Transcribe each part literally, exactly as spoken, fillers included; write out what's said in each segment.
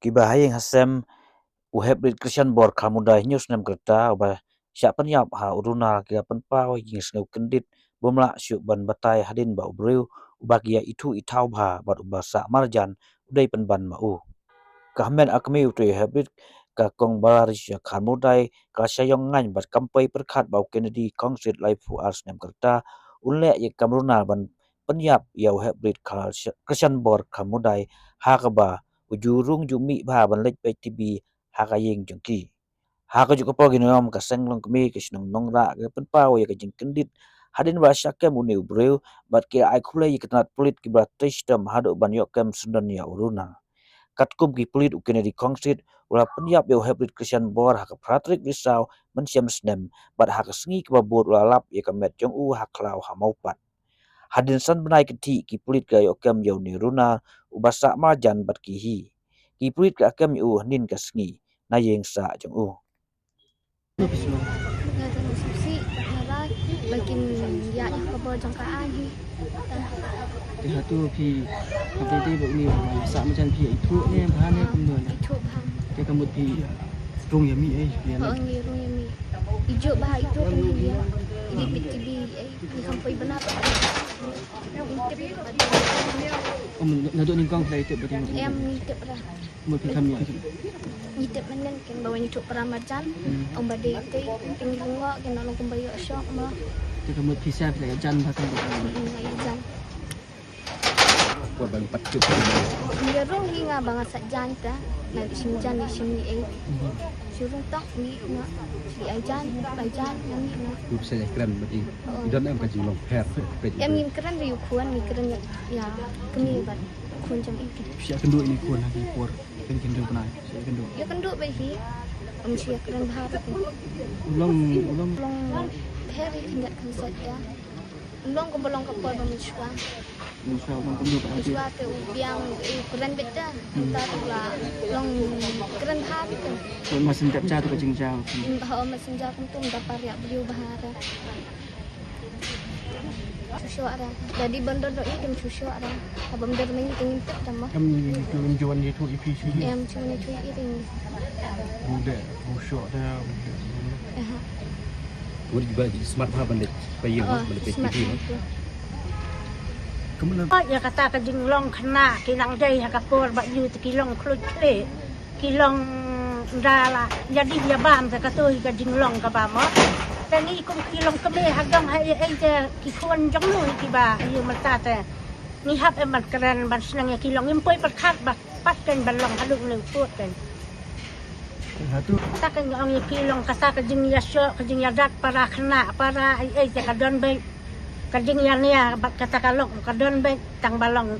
Iba ha ïing ha sem u Heprit Krishan Bor Kharmudai hynñiew snem ka rta uba shah pynïap ha u Ronald ki la pynpaw ïa ki jingsngew kyndit bym lah shuh ban batai hadien ba u briew uba ki ïa ithuh ithaw bha bad uba sah marjan u dei pynban ma u. Ka hynmen ka kmie uto u Heprit, ka Kong Balarisha Kharmudai, ka la shah ïong ngaiñ bad kam poi pyrkhat ba u Kennedy Khongsit laiphew ar snem ka rta un leh ïa ka kam Ronald ban pynïap ïa u Heprit Krishan Bor Kharmudai ha kaba u ju rung ju mih bha ban leit peit T V ha ka ïing jong ki. Ha kajuh ka por, ki nongïalam ka seng longkmie ka shnong Nongrah ki la pynpaw ïa ka jingkyndit hadien ba la shah kem une u briew bad ki la ai khublei ïa ki tnat pulit kiba la trei shitom haduh ban ïoh kem syndon ïa u Ronald. Katkum ki pulit, u Kennedy Khongsit u la pynïap ïa u Heprit Krishan Bor ha ka phra tarik Risaw mynshem snem bad ha ka sngi kaba bud u la lap ïa ka met jong u ha khlaw ha Mawpat. Hadien san bnai kynthih ki pulit ki la ïoh kem ïa une u Ronald uba sah marjan bad ki hi. Ki pulit ki la kem ïa u hynnin ka sngi na ïing sah jong u. Nga tang sngewsih, nga rai ba kin ïa ïa ka bor jong ka aiñ hi. Te hato phi, phi dei ba uni ba sah marjan phi ithuh ne bha ne kumno ne? Ithuh bha. Te ka mut phi rung ïa mih ei, ïa ne? Oh, ngi rung ïa mih. Ijuh bha ithuh kum hi ïa. Idi bit ki bi ei, ni kam poi bna ba. Ni tip ba. Om, naduh nyngkong phi la ithuh ba dei. Em, ni tip ra. Mut phi kam ïa. Ngi tip mynnin kin ba wan ithuh para marjan. Hmm. Ong ba dei te, te ngi lyngngoh kin nang kumba ïoh shoh mo. Te ka mut phi sa phi la ïa jan bha kan ba. Hmm, la ïa jan. Por ba ngi pat tip. Ngi rung hi nga ba nga sa jan ta. Na di shim jan di shim ni ei. Hmm. Shu rung tang ni nga. Di ai jan, ai jan, na ni nga. Rup sa ïa kren bad i. Oh. I don em ka jinglong pher. Em ngim kren ri u khun, ngi kren ïa, ïa kmie bad khun jong i. Phi ïa kynduh ïa i khun ha ki por. Kan kin dang pynai, sa ïa kynduh. Ïa kynduh bad hi. Em shi ïa kren bha bad hi. U long, u long. U long pher hi khyndiat khyndiat ïa. U long kumba long ka por ba mynshuwa. Mynshuwa u long kumno ba. Mynshuwa te u biang u kren bad ta. Hmm. Ta tu la long kren bha bad ta. Long messenger ja tu ka jingjia. Hmm, ha messenger kum tu da par ïa briew bha ra. Shu shoh ra. Dadi ban don doh i kum shu shoh ra. Haba ym don ma ngi te ngim tip tang mo. Em, kum ju wan ïathuh ïa phi shuh. Em, ju wan ïathuh ïa i ring. Buda, bu shoh da, bu shoh. Aha. Wad ba smat ha ban leit pa ïing, oh, ban leit pa smart ïing. Ha tu. Kumno? Oh, ïa kata ka jinglong khynnah ki nang dei ha ka por ba ïoh te ki long khluit khlieh. Ki long da la ïa dih ïa bam te kato hi ka jinglong kaba mo. Te ngi kum ki longkmie ha dong ha ei ei te ki khun jong ngi kiba ïa mynta te ngi hap em ban kren ban sneng ïa ki long, ngim poi pyrkhat ba pat kan ban long haduh ne u pud kan. Haduh. Kata kan ong ïa ki long kata ka jingïashoh ka jingïadat para khynnah para ei ei te ka don beit. Ka jingïania bad kata ka long ka don beit tang ba long.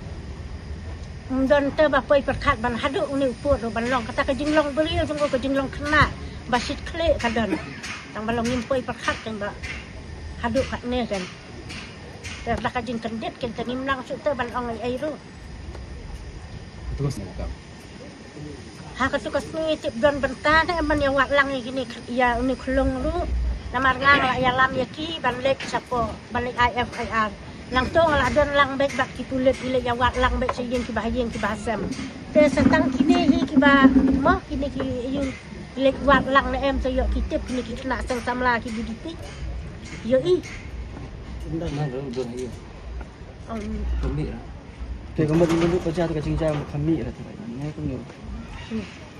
Ym don te ba poi pyrkhat ban haduh une u pud ruh ban long kata ka jinglong briew jong u ka jinglong khynnah ba shit khlieh ka don. Tang ba long ngim poi pyrkhat kan ba haduh katne kan. Te da ka jingkyndit kan te ngim nang shu te ban ong ei ei ruh. Terus ngam. Ha katu ka sngi tip don bynta ne ban ïa wad lang ïa kine ïa une u khlong ruh. Namar nga la ïalam ïa ki ban leit shapoh ban leit ai F I R. Nangto nga la don lang beit bad ki pulit ki leit ïa wad lang beit sha ïing kiba ha ïing kiba ha sem. Te sa tang kine hi kiba mo kine ki ïing ki leit wad lang ne em te ïoh ki tip kine ki khynnah seng samla ki B D P. Ïoh i. Unda nang don ha ïing. Kham mih ra. Te ka mut ngi lut ba jia te ka jingjia kham mih ra te. Ngi kumno.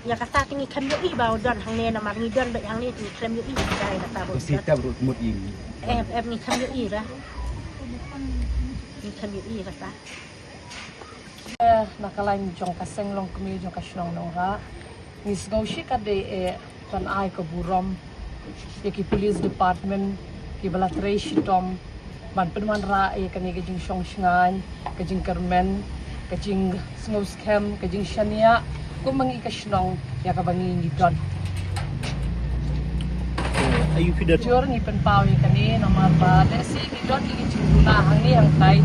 Ïa kata te ngi kham ïohi ba u don hangne namar ngi don beit hangne te ngi khlem ïohi ba jia kata ba u don. Em, em ngi kham ïohi ra. Ngi kham ïohi ra ta. Eh, na ka lain jong ka seng longkmie jong ka shnong Nongrah. Ngi sngew shikatdei eh ban ai ka burom ïa ki police department kiba la trei shitom ban pynwanrah ïa kane ka jingshong shngaiñ, ka jingkyrmen, ka jingsngew skhem, ka jingshaniah kum ma ngi ka shnong ïa kaba ngi ngi don. Ayu phi da. Jur ngi pynpaw ïa kane namar ba lehse ngi don ïa ki jingduna hangne hangtai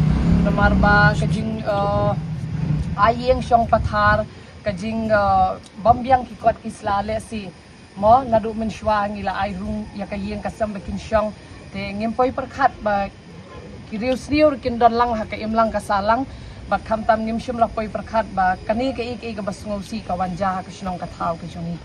namar ba ka jing, eh, ai ïing shong pathar, ka jing, eh, bam biang ki kot ki sla lehse. Mo, naduh mynshuwa ngi la ai rung ïa ka ïing ka sem ba kin shong. Te ngim poi pyrkhat ba ki riewsniew ruh kin don lang ha ka imlang ka sahlang. Bad khamtam ngim shym la poi pyrkhat ba kane ka ïa ka ïa ka ba sngewsih ka wan ja ha ka shnong ka thaw ka jong ngi.